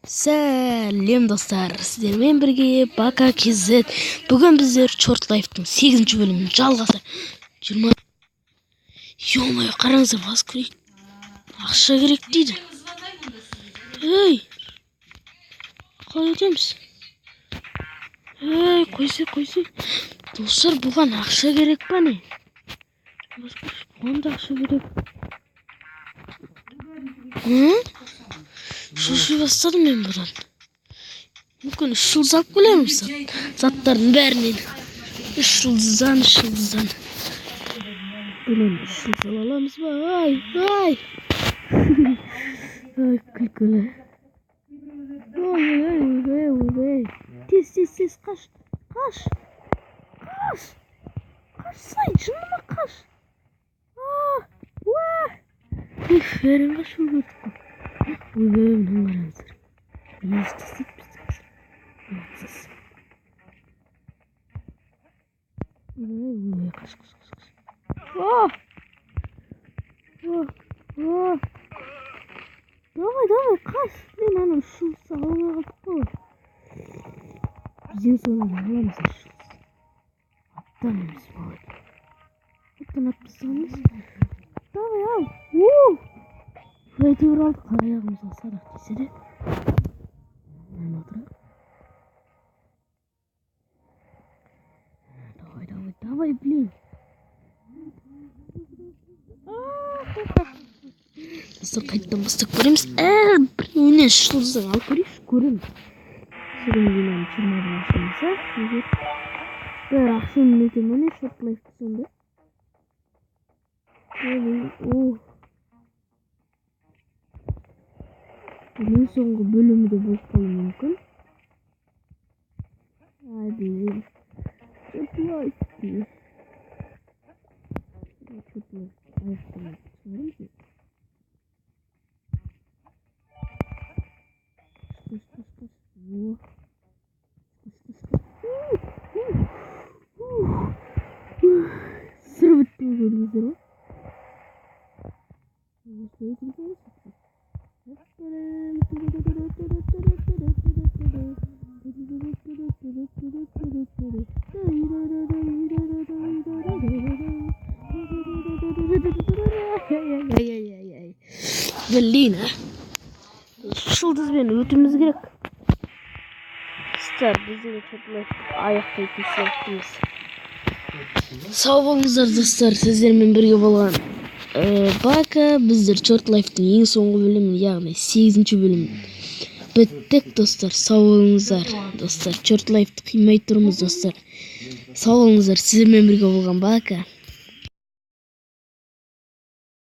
Сәлем, достар! Сіздермен бірге Бака KZ. Бүгін біздер Чорт Лайфтың 8 бөлімінің жалғасы. 20. Ё-моё, қараңыздар, бас көрейік. Ақша керек дейді. Ей! Қалай өтеміз? Ей, қойсай, қойсай. Достар, бұған ақша керек па, не? Бас көрейік, бұған да ақша керек. Hı? Шоши бастадым мен бұдан. Мүмкін, үш жұлдыз алып келеміз заттардың бәрінен. Үш жұлдыздан, үш жұлдыздан. Бұнан үш жұлдыз ала аламыз ба? Ай, ай! Ай, күлкілі. Ой, ой, ой, ой, ой. Тез, тез, тез, қаш, қаш, қаш, қашсай, жыныма қаш. А, уа! Уф, бәрін қашып үлгердік қой. Ойбай, мынаны қараңыздар. Не істейді бізді қазір? Ұятсыз. Ойбай, ойбай, қаш, қаш, қаш, қаш. А! А! А! Давай, давай, қаш. Мен ана үш жұлдызды ала алмай қалдық қой. Біз ең соңында аламыз үш жұлдыз. Аттан емес, болады. Аттан атып тастағанбыз. Давай, ал. У! Әйтеуір алдық, аяғымызға садақ тисе де. Мынаны отырайық. Давай, давай, давай, блин. Достар, қайтадан бастап көреміз. Біреуінен үш жұлдыздан алып көрейікші, көреміз. Содан кейін ана 20-дан ашылмаса, егер бәрі ақшамен өте ма, не, Шорт Лайфты сонда? О, бұл ең соңғы бөлімі де болып қалуы мүмкін. Ай, блин. Шорт Лайф. Шорт Лайф аяқтамай шығарамыз ба? Қаш, қаш, қаш. О. Қаш, қаш, қаш. Сыр бітті, көрдіңіздер ма? Осылай өтіп. Блин, а. Жұлдызбен өтуіміз керек. Достар, біз де Чорт Лайфты аяқтайтын сияқтымыз. Сау болыңыздар, достар, сіздермен бірге болған Бака. Біздер Чорт Лайфтың ең соңғы бөлімін, яғни 8 бөлімін біттік, достар. Сау болыңыздар, достар. Чорт Лайфты қимай тұрмыз, достар. Сау болыңыздар, сіздермен бірге болған Бака.